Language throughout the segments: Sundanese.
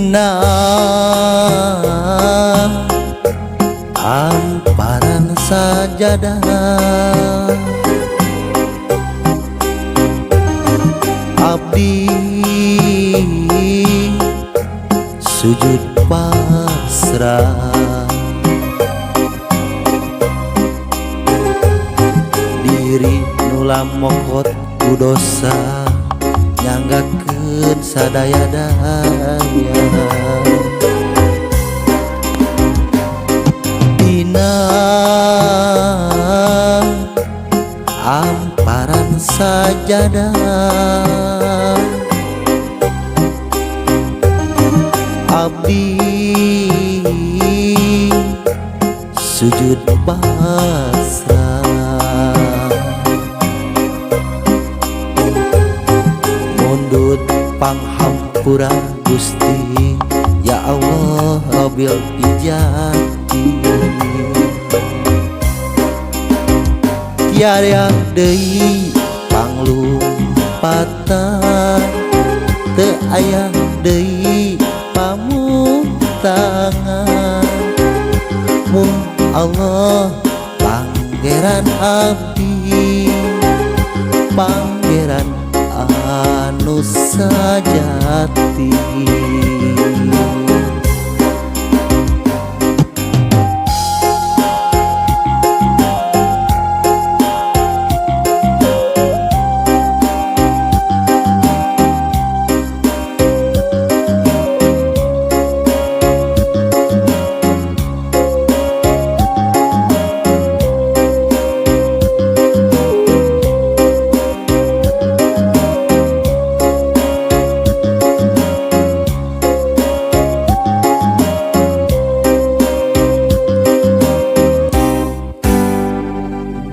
Dina amparan sajadah abdi sujud pasrah diri nula mokot ku dosa nyanggakeun sadaya-daya. Dina amparan sajadah abdi sujud pasrah mundut panghampura Gusti ya Allah Rabbil Ijati. Tiada deui panglumpatan teu aya deui pamuntangan mung Allah Pangeran abdi Pangeran anu sajati.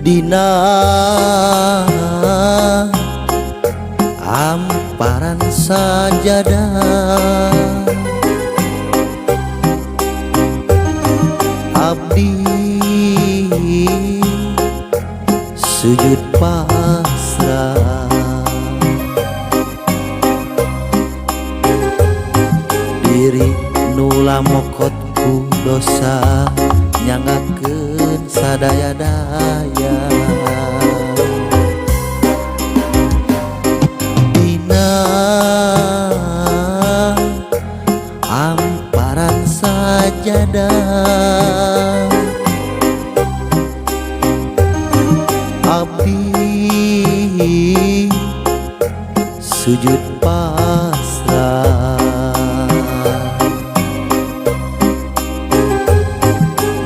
Dina amparan sajadah abdi sujud pasrah diri nula mokot ku dosa nyanggakeun sadaya-daya. Dina amparan sajadah abdi sujud pasrah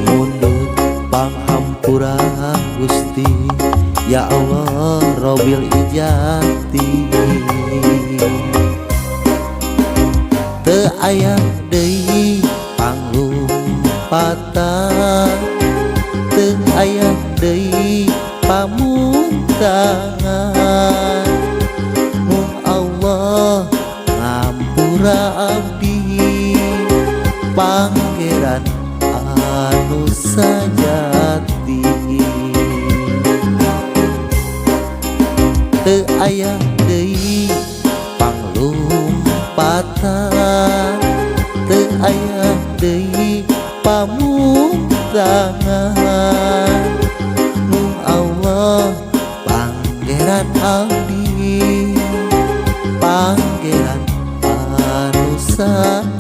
mundut panghampura Gusti ya Allah Rabbil Ijati. Teu aya deui panglumpatan teu aya deui pamuntangan mung Allah ngampura abdi Pangeran anu sajati. Teu aya deui panglumpatan teu aya deui pamuntangan mung Allah Pangeran abdi Pangeran anu sajati.